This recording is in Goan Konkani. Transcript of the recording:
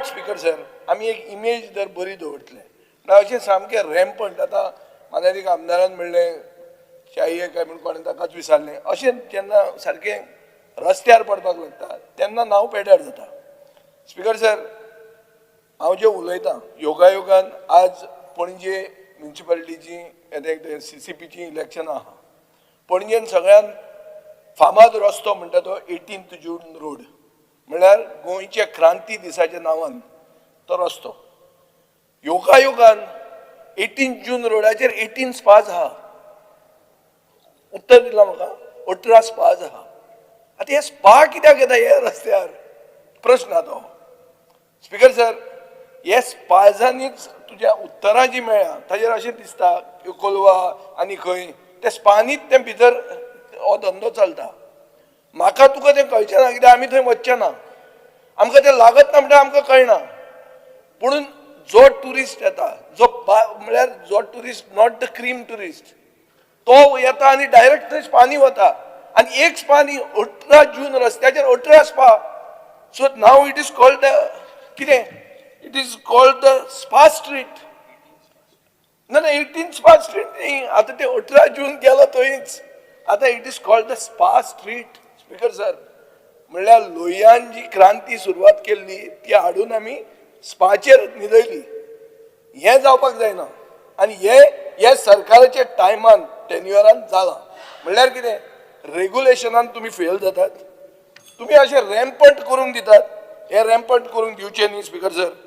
But speaker sir, आमी एक इमेज जर बरी दवरतले ना, अशें सामकें रॅम्पंट. आतां मानादीक आमदारान म्हणलें चाहिए काय म्हूण कोणें ताकाच विचारलें. अशें जेन्ना सारकें रस्त्यार पडपाक लागता तेन्ना नांव पेड्यार जाता. स्पीकर सर, हांव जें उलयतां, योगायोगान आज पणजे म्युनिसिपालिटीची, सीसीपीची इलेक्शनां आहा. पणजेन सगळ्यान फामाद रस्तो म्हणटा तो 18 जून रोड, म्हणल्यार गोंयच्या क्रांती दिसाच्या नांवान तो रस्तो. योगायोगान 18 जून रोडाचेर 18 स्पाज आहा. उत्तर दिलां म्हाका, 18 स्पाज आहा. आतां हे स्पा कित्याक येता हे रस्त्यार, प्रश्न आहा तो. स्पीकर सर, हे स्पाजांनीच तुज्या उत्तरां जी मेळ्ळ्या ताजेर अशें दिसता की कोलवा आनी खंय ते स्पानीच तें भितर हो धंदो चलता. म्हाका तुका तें कळचें ना, कित्याक आमी थंय वचचें ना, आमकां तें लागत ना, म्हणल्यार आमकां कळना. पुणून जो ट्युरिस्ट येता, जो म्हळ्यार जो tourist, not the cream tourist, तो येता आनी डायरेक्ट थंय स्पानी वता आनी एक स्पानी 18 जून रस्त्याचेर 18 spa. So now it is called the कितें, it is called the spa street. ना ना, 18 स्पा स्ट्रीट न्ही, आतां ते 18 जून गेलो थंयच. आतां it is called the spa street. Speaker sir, म्हणल्यार लोहियान जी क्रांती सुरवात केल्ली ती हाडून आमी स्पाचेर न्हिदयली. हें जावपाक जायना आनी हे हे सरकाराच्या टायमान, टेन्युअरान जालां. म्हणल्यार कितें, रेग्युलेशनान तुमी फेल जातात, तुमी अशें रॅम्पंट करूंक दितात. हे रॅम्पंट करूंक दिवचे न्ही, स्पीकर सर.